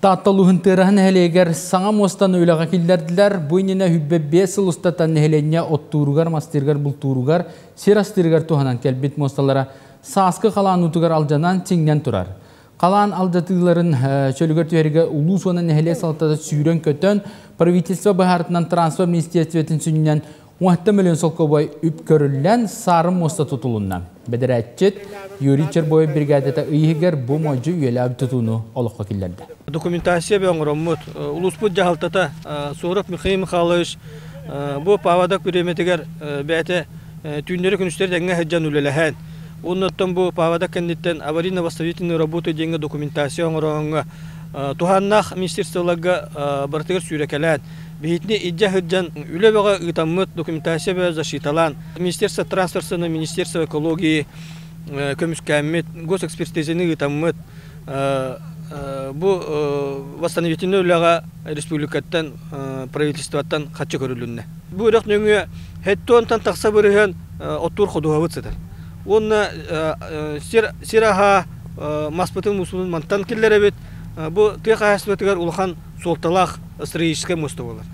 Таатта улууһун Тыараһа нэһилиэгэр саҥа муостаны үлэҕэ киллэрдилэр. Бу иннинэ 25 сыл устата нэһилиэнньэ оттууругар, мастыырыгар, бултууругар, сир астыырыгар туһанан кэлбит муосталара сааскы халаан уутугар алдьанан сиҥнэн турар. Халаан алдьатыыларын чөлүгэр түһэргэ улуус уонна нэһилиэк салалтата сүүрэн-көтөн, правительство быһаарытынан транспорт министерствотын сүнньүнэн 10 миллион солкуобай үп көрүллэн, саарын муоста тутулунна. Бэдэрээтчит Юрий Чербоев бригадата ый иһигэр бу модьу үйэлээх тутууну олоххо киллэрдэ. Документация оҥороммут. Улууспут дьаһалтата Соров Михаил Михайлович бу паводок бириэмэтигэр бэйэтэ түүннэри-күнүстэри тэҥҥэ сылдьан үлэлэһэн, оннуттан бу паводок кэнниттэн аварийно-восстановительные работы диэҥҥэ документация оҥороҥҥо туһааннаах министерстволарга барытыгар сүүрэкэлээн, биһитини илдьэ сылдьан үлэ бөҕө ыытаммыт, документация бөҕө защиталаан, Министерство транспорта, Министерство экологии көмүскээммит, госэкспертизаны ыытаммыт, бу восстановительнай үлэҕэ республикаттан, правительствоттан харчы көрүлүннэ. Бу үрэх нөҥүө хеттуонтан тахса бырыһыан оттуур ходуһабыт сытар. Уонна сир, сир аһа маспытын мусунун мантан киллэрэбит. Бу тыа хаһаайыстыбатыгар улахан суолталаах стратегическай муоста буолар.